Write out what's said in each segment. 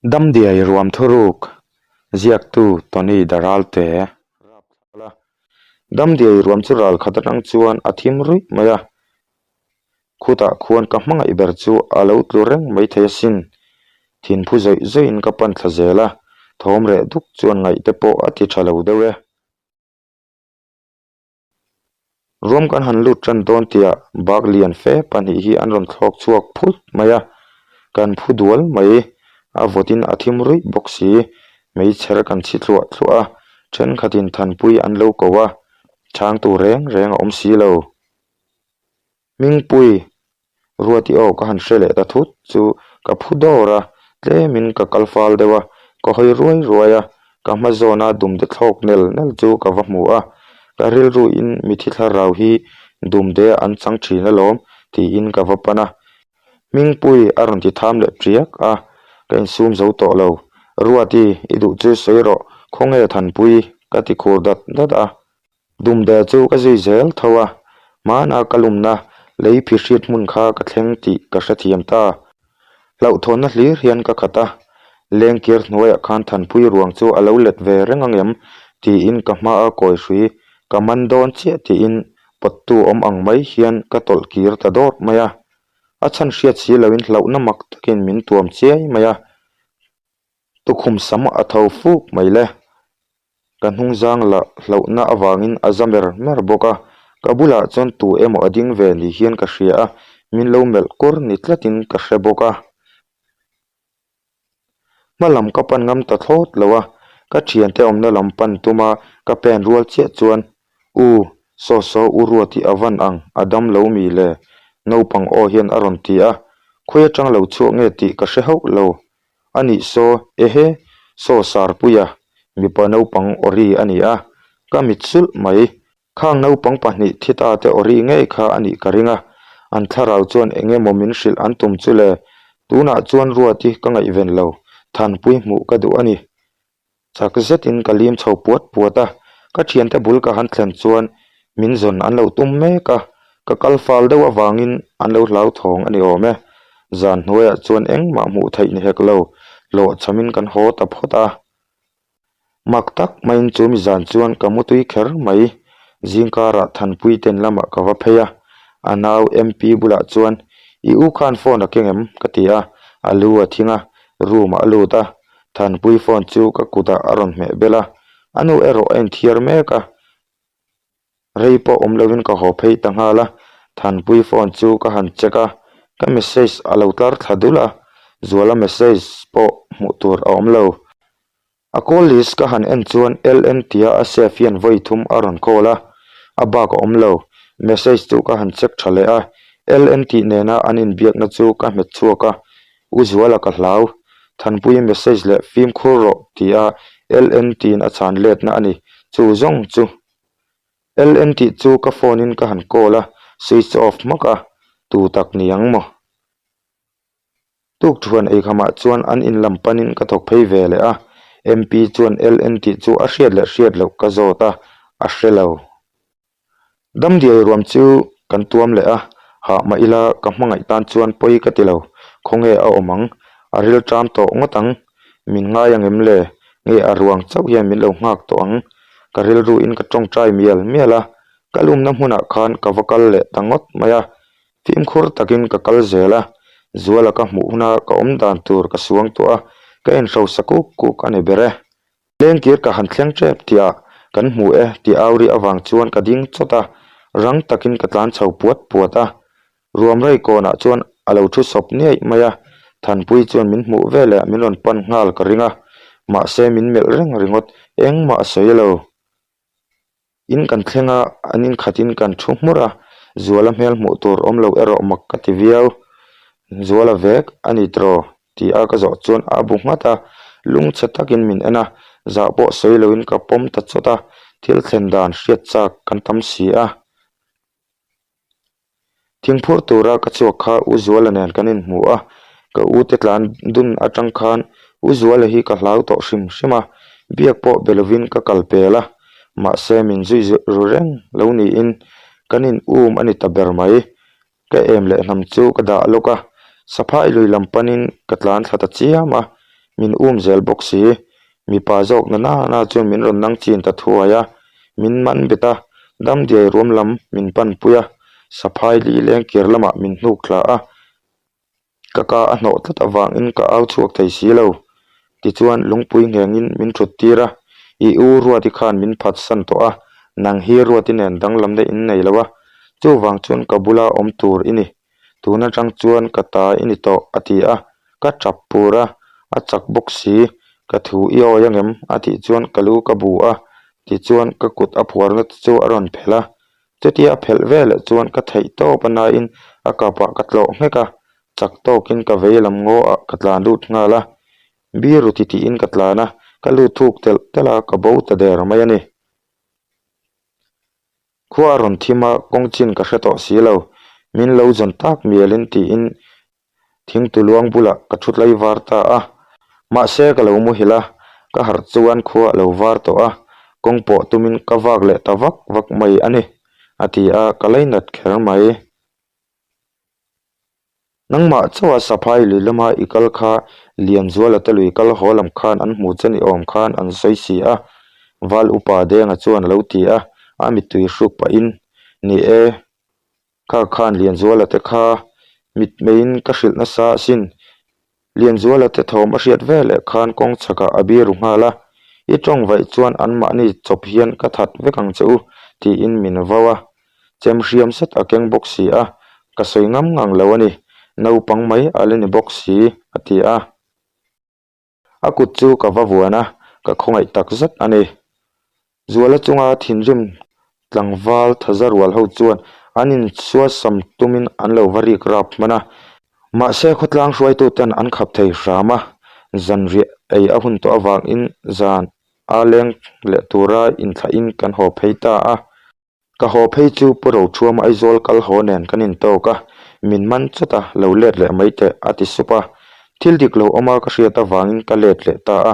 Damdiai ruam thuruk ziaktu Tony Daralte rapthlak a. Damdiai ruam chu ral khat atang chuan a thim ruih mai a. Khutah khuan ka hmangaih ber chu a lo tlu reng mai thei asin. Thinphu zawih zawihin ka pan thla zel a, thawm reh duk chuan ngaihte pawh a ti tha lo deuh e. Ruam kan han lut tan dawn tihah bak lian fe pahnih hi an rawn thlawk chhuak phut mai a, kan phu dual mai. A vawtin a thim ruih bawk si, hmeichher kan chhi thluah thluah a, thenkhatin thanpui an lo ko a, chhangtu reng reng a awm si lo. Hmingpui, Ruati aw ka han hre leh ta thut chu ka phu dawr a, tlemin ka kal fal deuh a, ka hawi ruai ruai a, ka hma zawna dumde thlawk nel nel chu ka va hmu a, ka rilruin mithi thlarau hi dumde an chang thin alawm tiin ka va pan a, Hmingpui a rawn ti tham leh tiak a, ka insum zo tawh lo, Ruati i duh chu sawi rawh, khawnge Thanpui ka ti khur dat dat a. Dumde chu ka zui zel tho a, hmana ka lumna lei phihrit hmun kha ka thleng tih ka hrethiam ta. Hlauhthawnna hlir hian ka khat a, lengkir hnuaiah khan Thanpui ruang chu a lo let ve reng ang em tiin ka hma a kawi hrui ka man dawn chiah tiin pawttu awm ang mai hian ka tawlh kir ta dawt mai a. A chhan hriat si loin hlauhna mak takin min tuam chiai mai a. Tukhum sam a tho fuk mai le. Ka hnungzang lah hlauhna avangin a za mer mer bawk a, ka bulah chuan tu emaw a ding ve ni hian ka hria a, min lo melh kur ni tlatin ka hre bawk a. Hma lam ka pan ngam ta thlawt lo a, ka thiante awmna lam pan tuma ka pen rual chiah chuan U, saw saw u Ruati a van ang, a dam lo mi le? Naupang aw hian a rawn ti a, khawi atang lo chhuak nge tih ka hre hauh lo. A nih saw, ehe, saw Sarpuia, mipa naupang awri a ni a, ka mit sulh mai. Khang naupang pahnih thi ta te awri ngei kha a nih ka ring a, an thlarau chuan eng emaw min hrilh an tum chu le, tunah chuan Ruati ka ngaihven lo, Thanpui hmuh ka duh a ni. Chak zetin ka lim chho puat puat a, ka thiante bul ka han thlen chuan min zawn an lo tum mek a, ka kal fal deuh avangin an lo hlauthawng a ni awm e. Zan hnuaiah chuan engmah hmuh theih ni hek lo, hlawhchhamin kan haw ta phawt a. Mak tak maiin chu mi zan chuan ka mutui kher mai. Zingkarah Thanpui ten lamah ka va phei a, a nau MP bulah chuan, I u khan phone a keng em? ka ti a, a lu a thing a, room ah a lut a, Thanpui phone chu ka kutah a rawn hmeh bel a, a nu erawh a inthiar mek a, rei pawh awm lovin ka haw phei ta nghal a, Thanpui phone chu ka han check a, ka message a lo tlar thla dul a, Zuala message pawh hmuh tur a awm lo. A call list ka han en chuan LN tia a save hian vawi thum a rawn call a, a bak a awm lo. Message chu ka han check tha leh a, LN tih nena an inbiakna chu ka hmet chhuak a, U Zuala ka hlau, Thanpuii message leh fimkhur rawh tia LN tiin a chhan letna a ni, chu zawng chu. LN tih chu ka phone in ka han call a, switch off hmak a, tu tak ni ang maw? Tuk thuan eikhamah chuan an in lam panin ka thawk phei ve leh a, MP chuan LN tih chu a hriat leh hriat loh ka zawt a, a hre lo. Damdiai ruam chu kan tuam leh a, hah mah ila ka hmangaih tan chuan pawi ka ti lo, khawnge a awm ang, a ril ṭam tawh ngawt ang, min ngai ang em le, nge a ruang chauh hian min lo nghak tawh ang, ka rilruin ka ṭawngṭai mial mial a, ka lumna hmunah khan ka va kal leh ta ngawt mai a, fimkhur takin ka kal zel a, Zuala ka hmuh huna ka awm dan tur ka suang tawh a, ka inhrosa kuk kuk a ni ber e. Lengkir ka han thleng tep tihah kan hmu e tih au ri avang chuan ka ding chawt a, rang takin ka tlan chho puat puat a. Ruamrei kawnah chuan a lo thu sawp niaih mai a, Thanpui chuan min hmuh veleh min rawn pan nghal ka ring a, mahse min melh reng ringawt engmah a sawi lo. In kan thleng a, an inkhatin kan thu hmur a, Zuala hmel hmuh tur awm lo erawh mak ka ti viau. Zuala vek a ni tiraw? ti a ka zawh chuan a bu nghat a, lungchhe takin min en a, zah pawh sawi loin ka pawm ta chawt a, thil thlen dan hriat chak kan tam si a. Thingphur tura ka chhuak kha U Zuala nen kan inhmu a, ka u te tlan dun atang khan U Zuala hi ka hlau tawh hrim hrim a, biak pawh be lovin ka kal pel a, mahse min zui ru reng lo niin kan in um a ni ta ber mai. Ka em leh hnam chu ka dah lawk a, saphai lui lam panin ka tlan thla ta chiam a. Min um zel bawk si. Mipa zawk na na na chuan min rawn nang chin ta thuai a, min man bet a, damdiai ruam lam min pan pui a, saphai li leng kir lamah min hnuk thla a, ka ka a hnawh tlat avangin ka au chhuak thei si lo. Tichuan lungpui nghengin min thut tir a, I u Ruati khan min phatsan tawh a, nang hi Ruati nen danglamna in nei lo a, chuvang chuan ka bula awm tur i ni. Tun atang chuan ka ta i ni tawh a ti a, ka tap pur a, a chak bawk si, ka thu i awi angem a tih chuan ka lu ka bu a, tichuan ka kut a phuarna te chu a rawn phelh a, chutia a phelh veleh chuan ka theih tawp a nain a kapah ka tlawh nghek a, chak tawkin ka vei lam ngaw ah ka tlan lut nghal a, biru ti tiin ka tlan a, ka lut thuk telh telh a, ka bo ta der mai a ni. Khua a rawn thim a, kawng chin ka hre tawh si lo. Min lo zawn tak mialin tiin thingtu luang bulah ka thu tlai var ta a. Mahse ka lo muhilh a, ka harh chuan khua a lo var tawh a, kawng pawh tumin ka vak leh ta vak vak mai a ni, a ti a, ka lainat kher mai. Nangmah chauha saphai lui lama i kal kha Lianzuala te lui kal haw lam khan an hmu che ni awm khan an sawi si a, Val upa Denga chuan a lo ti a, a mittui hruk pahin, Ni e, kha khan Lianzuala te kha mitmeiin ka hrilh nasa asin, Lianzuala te thawm a hriat ve leh khan kawng chhakah a biru nghal a, I tawng vaih chuan anmahni chawp hian ka that vek ang che u, tiin min vau a. Chem hriam zet a keng bawk si a, ka sawi ngam ngang lo a ni, naupang mai a la ni bawk si, a ti a. A kut chu ka va vuan a, ka khawngaih tak zet a ni. Zuala chunga thinrim tlangval thaza rual ho chuan an insuasam tumin an lo va rik rap hman a. Mahse khawtlang hruaituten an khap thei hram a, zanriah ei a hun tawh avangin zan a leng leh tura inthlahin kan haw phei ta a. Ka haw phei chu Pu Rothuama Aizawl kal haw nen kan intawk a, min man chawt a, lo let leh mai teh a ti sup a. Thil dik lo awma ka hriat avangin ka let leh ta a,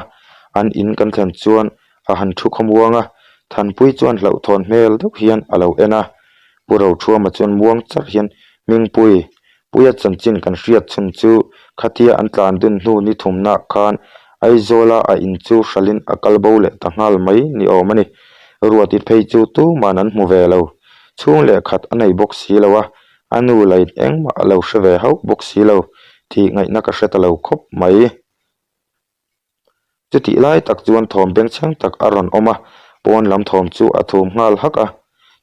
an in kan thlen chuan a han thu khawmuang a, Thanpui chuan hlauhthawn hmel deuh hian a lo en a. Pu Rothuama chuan muang charh hian Hmingpui, Puia chanchin kan hriat chhun chu khatia an tlan dun hnu ni thumnaah khan Aizawla a in chu hralhin a kal bo leh ta nghal mai ni awm a ni. Ruati phei chu tuman an hmu ve lo. Chhung leh khat a nei bawk si lo a, a nu lain engmah a lo hre ve hauh bawk si lo tih ngaihna ka hre ta lo khawp mai. Chutih lai tak chuan thawm bengchheng tak a rawn awm a, pawn lam thawm chu a thum nghal hak a.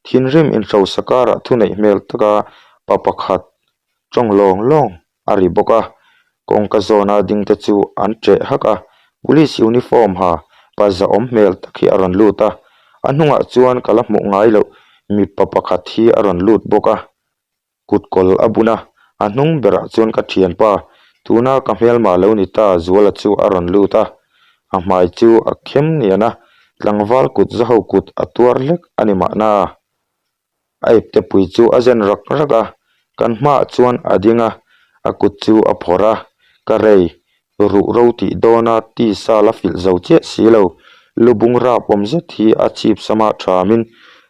Thinrim inhrosa karah thuneih hmel taka pa pakhat tawng lawng lawng a ri bawk a, kawngka zawna ding te chu an ṭeh hak a. Police uniform ha pa zahawm hmel tak hi a rawn lut a, a hnungah chuan ka la hmuh ngai loh mipa pakhat hi a rawn lut bawk a. Kut kawl a bun a, a hnung berah chuan ka thianpa, tuna ka hmelma lo ni ta Zuala chu a rawn lut a, a hmai chu a khem nian a, tlangval kut zaho kut a tuar hlek a ni mahna. A ipte pui chu a zen rak rak a, kan hmaah chuan a ding a, a kut chu a phawrh a, ka rei Ruh ro tih dawna tisa la filh zo chiah si lo, lu bung rap awm zet hi a chhip sama thamin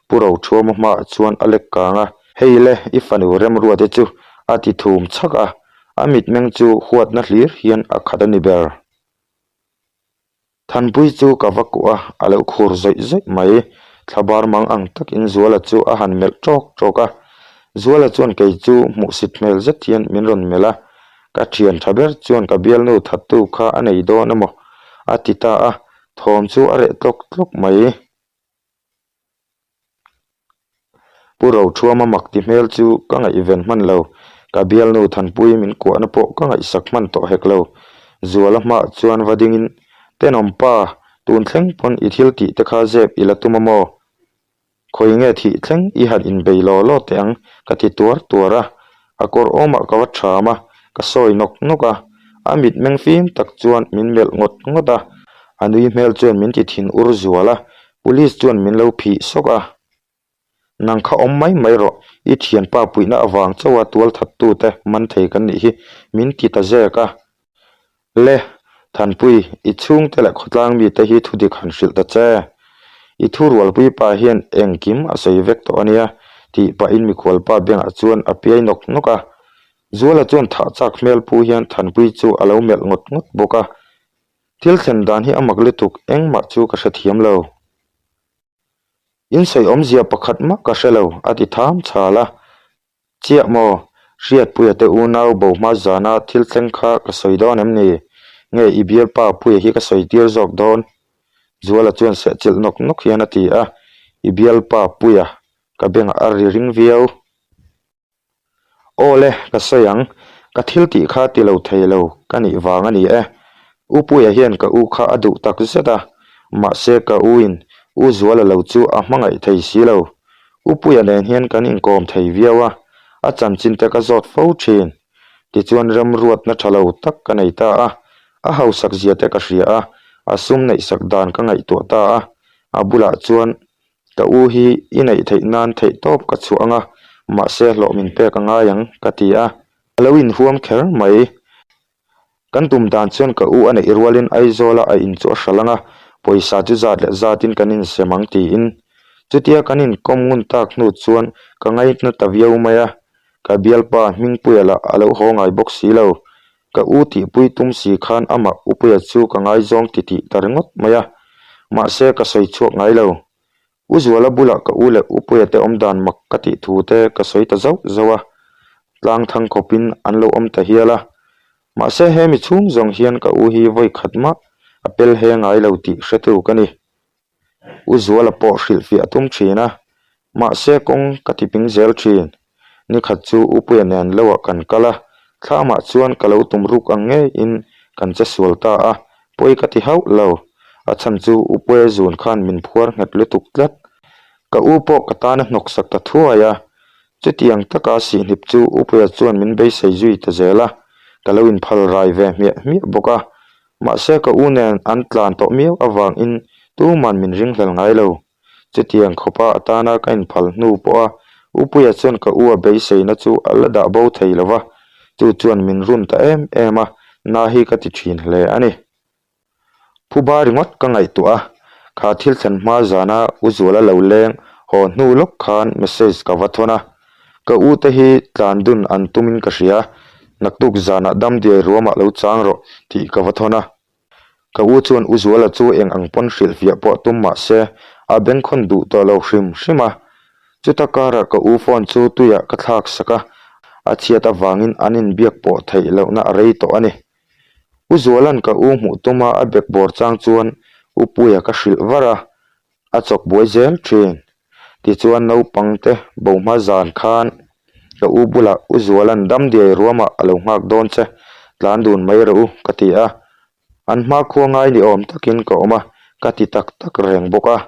Pu Rothuama hmaah chuan a lek kang a, Hei le, i fanu Remruate chu a ti thum chhak a, a mitmeng chu huatna hlir hian a khat a ni ber. Thanpui chu ka va kuah a, a lo khur zawih zawih mai. Thlabar mang ang takin Zuala chu a han melh tawk tawk a. Zuala chuan kei chu hmuhsit hmel zet hian min rawn melh a, ka thian tha ber chuan ka bialnu thattu kha a nei dawn emaw a ti ta a, thawm chu a reh tlawk tlawk mai. Pu Rothuama mak ti hmel chu ka ngaihven hman lo, ka bialnu Thanpui min kuahna pawh ka ngaihsak hman tawh hek lo. Zuala hmaah chuan va dingin, Tenawm pa, tun thleng pawn i thil tih te kha zep i la tum a maw? Khawi nge thih thleng i han inbei law law teh ang ka ti tuar tuar a, a kawr awmah ka va ṭham a, ka sawi nawk nawk a, a mitmeng fim tak chuan min melh ngawt ngawt a, a nui hmel chuan min ti thin ur zual a, Police chuan min lo phih sawk a, Nang kha awm mai mai rawh, i thianpa puihna avang chauha tual thattute man thei kan nih hi, min ti ta zek a. Le, Thanpui, i chhungte leh khawtlang mite hi thudik han hrilh ta che. I thu rualpui pa hian engkim a sawi vek tawh a nia, tih pahin mikhualpa bengah chuan a piai nawk nawk a. Zuala chuan thah chak hmel pu hian Thanpui chu a lo melh ngawt ngawt bawk a. Thil thlen dan hi a mak lutuk engmah chu ka hrethiam lo. In sawi awmzia pakhat mah ka hre lo, a ti tham chhal a. Chiah maw? Hriatpuia te unau bo hma zana thil thleng kha ka sawi dawn em ni? Nge i bialpa Puia hi ka sawi tir zawk dawn? Zuala chuan sehchilh nawk nawk hian a ti a, I bialpa Puia ka bengah a ri ring viau. Aw le, ka sawi ang. Ka thil tih kha ti lo thei lo ka nih vang a ni e. U Puia hian ka u kha a duh tak zet a, mahse ka u in U Zuala lo chu a hmangaih thei si lo. U Puia nen hian kan inkawm thei viau a, a chanchin te ka zawt fo thin. Tichuan remruatna tha lo tak ka nei ta a, a hausak zia te ka hria a, a sum neihsak dan ka ngaihtuah ta a, a bulah chuan Ka u hi i neih theih nan theih tawp ka chhuah ang a, mahse hlawh min pek a ngai ang, ka ti a. A lo inhuam kher mai. Kan tum dan chuan ka u a neih rualin Aizawla a in chu a hral ang a, pawisa chu zat leh zatin kan insem ang tiin. Chutia kan inkawm ngun tak hnu chuan ka ngaihna ta viau mai a, ka bialpa Hmingpuia lah a lo haw ngai bawk si lo. Ka u tihpui tum si khan amah Upuia chu ka ngaizawng titih ta ringawt mai a, mahse ka sawi chhuak ngai lo. U Zuala bulah ka u leh Upuia te awmdan mak ka tih thu te ka sawi ta zauh zauh a, tlang thang khawpin an lo awm ta hial a. Mahse hemi chhung zawng hian ka u hi vawi khat mah a pel he ngai lo tih hretu ka ni. U Zuala pawh hrilhfiah a tum thin a, mahse kawng ka ti ping zel thin. Nikhat chu Upuia nen loah kan kal a, thlamah chuan ka lo tum ruk ang ngeiin kan che sual ta a, pawi ka ti hauh lo. A chhan chu Upuia zun khan min phuar nghet lutuk tlat. Ka u pawh ka tana hnawksak ta thuai a, chutiang taka sihhnip chu Upuia chuan min beisei zui ta zel a, ka lo inphal rai ve hmiah hmiah bawk a. Mahse ka u nen an tlan tawh miau avangin tuman min ringhlel ngai lo. Chutiang khawpa atana ka inphal hnu pawha Upuia chuan ka u a beiseina chu a la dah bo thei lo va, chu chuan min run ta em em a, na hi ka ti thin hle a ni. Phuba ringawt ka ngaihtuah a, kha thil thlen hma zana U Zuala lo leng haw hnu lawk khan message ka va thawn a, ka u te hi tlan dun an tumin ka hria, naktuk zanah damdiai ruamah lo chang rawh tih ka va thawn a. Ka u chuan U Zuala chu eng ang pawn hrilhfiah pawh tum mah se, a bengkhawn duh tawh lo hrim hrim a. Chuta karah ka u phone chu tuiah ka thlak sak a, a chhiat avangin an inbiak pawh theih lohna a rei tawh a ni. U Zuala'n ka u hmuh tuma a bekbawr chang chuan U Puia ka hrilh var a, a chawk buai zel thin. Tichuan naupang te bo hma zan khan ka u bulah U Zuala'n damdiai ruamah a lo nghak dawn che, tlan dun mai rawh u ka ti a. An hmakhua ngai ni awm takin ka awm a, ka ti tak tak reng bawk a.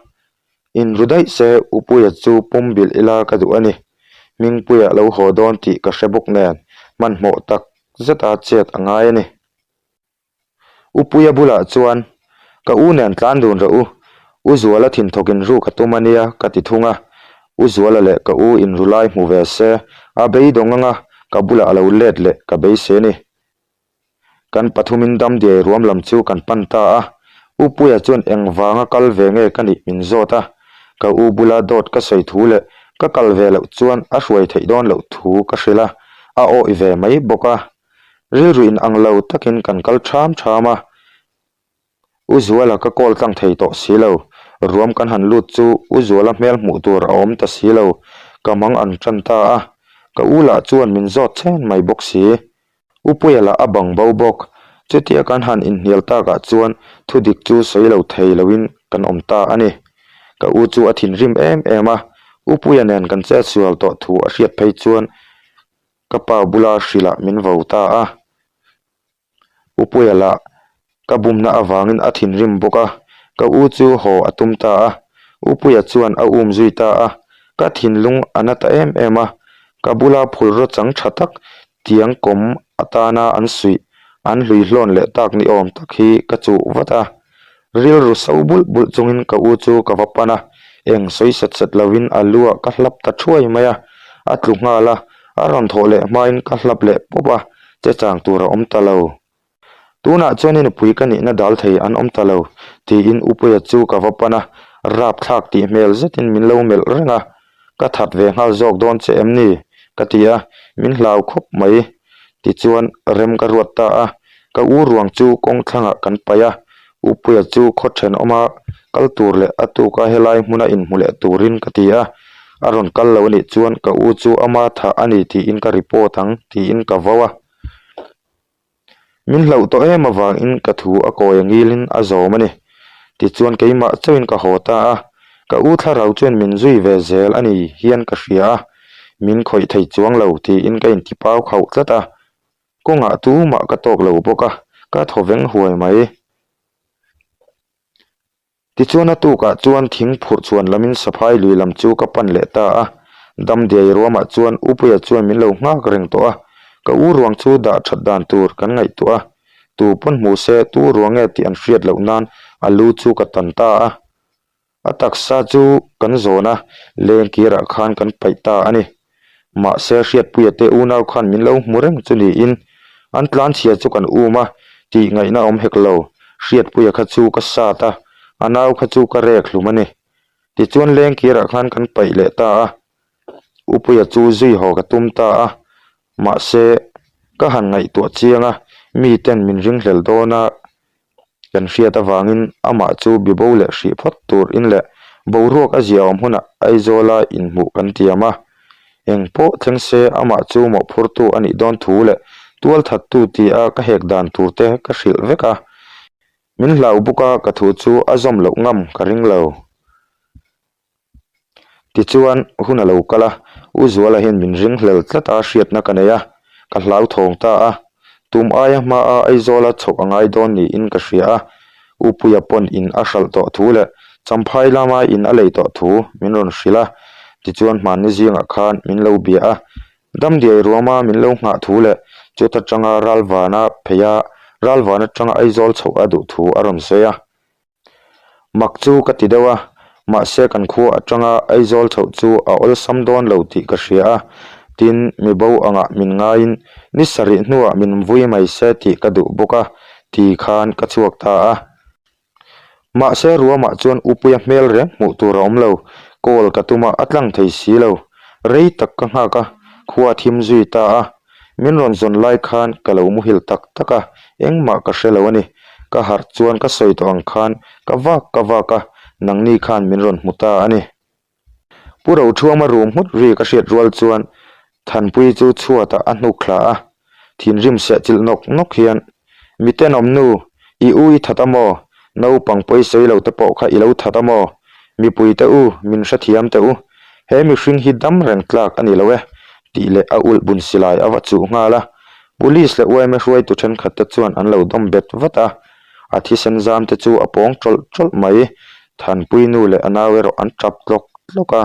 Inru daih se U Puia chu pum bilh ila ka duh a ni. Hmingpuia lo haw dawn tih ka hre bawk nen hmanhmawh tak zeta chet a ngai a ni. U Puia bulah chuan, Ka u nen tlan dun rawh u, U Zuala thinthawk inru ka tum a nia ka ti thung a. U Zuala leh ka u inru lai hmu ve se, a beidawng anga ka bulah a lo let leh ka beisei a ni. Kan pathumin damdiai ruam lam chu kan pan ta a, U Puia chuan eng vanga kal ve nge ka nih min zawt a, ka u bula dawt ka sawi thu leh ka kal ve loh chuan a hruai theih dawn loh thu ka hrilh a, a awih ve mai bawk a. Rilru in ang lo takin kan kal ṭham ṭham a, U Zuala ka call tlang thei tawh si lo. Ruam kan han lut chu U Zuala hmel hmuh tur a awm ta si lo, ka mang an ṭan ta a, ka u lah chuan min zawt chhen mai bawk si. U Puia lah a bang bo bawk. Chutia kan han inhnial takah chuan thudik chu sawi lo thei loin kan awm ta a ni. Ka u chu a thinrim em em a, U Puia nen kan chetsual tawh thu a hriat phei chuan Ka pa bula hrilh ah min vo ta a, U Puia lah ka bumna avangin a thinrim bawk a, ka u chu haw a tum ta a, U Puia chuan a um zui ta a, ka thinlung a na ta em em a, ka bula phulraw chang tha tak tiang kawm atana an suih an hlui hlawn leh tak ni awm tak hi ka chuh vat a. Rilru so bulh bulh chungin ka u chu ka va pan a, eng sawi sat sat lovin a lu ah ka hlap ta thuai mai a, a tlu nghal a, a rawn thawh leh hmain ka hlap leh pawp a, che chang tur a awm ta lo. Tunah chuan i nupui ka nihna dal thei an awm ta lo, tiin Upuia chu ka va pan a, rapthlak tih hmel zetin min lo melh reng a, ka that ve nghal zawk dawn che em ni? ka ti a, min hlau khawp mai. Tichuan rem ka ruat ta a, ka u ruang chu kawng thlangah kan paih a. Upuia chu khaw thenawma kal tur leh a tuka helai hmuna inhmu leh turin ka ti a, a rawn kal lo anih chuan ka u chu ama thah a ni tiin ka report ang tiin ka vau a. Min hlauh tawh em avangin ka thu a kawi a ngilin a zawm a ni. Tichuan keimah chauhin ka haw ta a, ka u thlarau chuan min zui ve zel a ni hian ka hria a, min khawih thei chuang lo tiin ka intipau khauh tlat a. Kawngah tumah ka tawk lo bawk a, ka thaw veng huai mai. Tichuan a tukah chuan thing phurh chhuan lamin saphai lui lam chu ka pan leh ta a, Damdiai ruamah chuan Upuia chuan min lo nghak reng tawh a, ka u ruang chu dah that dan tur kan ngaihtuah a, tu pawn hmu se tu ruang nge tih an hriat loh nan a lu chu ka tan ta a. A taksa chu kan zawn a, leng kirah khan kan paih ta a ni. Mahse Hriatpuia te unau khan min lo hmu reng chu niin an tlanchhia chu kan um a, tih ngaihna awm hek lo. Hriatpuia kha chu ka sat a, a nau kha chu ka rek hlum a ni. Tichuan leng kirah khan kan paih leh ta a, Upuia chu zui haw ka tum ta a. Mahse ka han ngaihtuah chiang a, miten min ringhlel dawn a, Kan hriat avangin amah chu bibo leh hrih phawt tur in leh boruak a ziaawm hunah Aizawla inhmuh kan tiam a. Eng pawh thleng se amah chu mawhphurtu a nih dawn thu leh tualthattu tia ka hek dan tur te ka hrilh vek a. Min hlau bawk a ka thu chu a zawm loh ngam ka ring lo. Tichuan, hun a lo kal a, U Zuala hian min ringhlel tlat a hriatna ka nei a, ka hlauthawng ta a. Tum aia hmaa Aizawla chhoh a ngai dawn niin ka hria a, U Puia pawn in a hralh tawh thu leh Champhai lama in a lei tawh thu min rawn hrilh a. Tichuan hmanni zingah khan min lo bia a, Damdiai ruama min lo nghah thu leh chuta tanga Ralvana phei a, Ralvan atanga Aizawl chhoh a duh thu a rawn sawi a. Mak chu ka ti deuh a, mahse kan khua atanga Aizawl chhoh chu a awlsam dawn lo tih ka hria a, tin mi bo angah min ngaiin ni sarih hnuah min vui mai se tih ka duh bawk a, ti khan ka chhuak ta a. Mahse ruamah chuan Upuia hmel reng hmuh tur a awm lo, call ka tum a, a tlang thei si lo. Rei tak ka nghak a, khua thim zui ta a. Min rawn zawn lai khan ka lo muhil tak tak a, engmah ka hre lo a ni. Ka harh chuan ka sawi tawh ang khan ka vak ka vak a, nangni khan min rawn hmu ta a ni. Pu Rothuama rum nghut ri ka hriat rual chuan Thanpuii chu chhuatah a hnuk thla a, thinrim seh chilh nawk nawk hian, Mi tenawm nu, i u i that a maw? Naupang pawi sawi lo te pawh kha i lo that a maw? Mipui te u, min hrethiam teh u. He mihring hi dam reng tlak a ni lo e, tih leh a ulh bun silai a va chuh nghal a. Police leh yma hruaitu thenkhat te chuan an lo dawm bet vat a, a thisen zam te chu a pawng tawlh tawlh mai. Thanpui nu leh a nau erawh an tap tlawk tlawk a.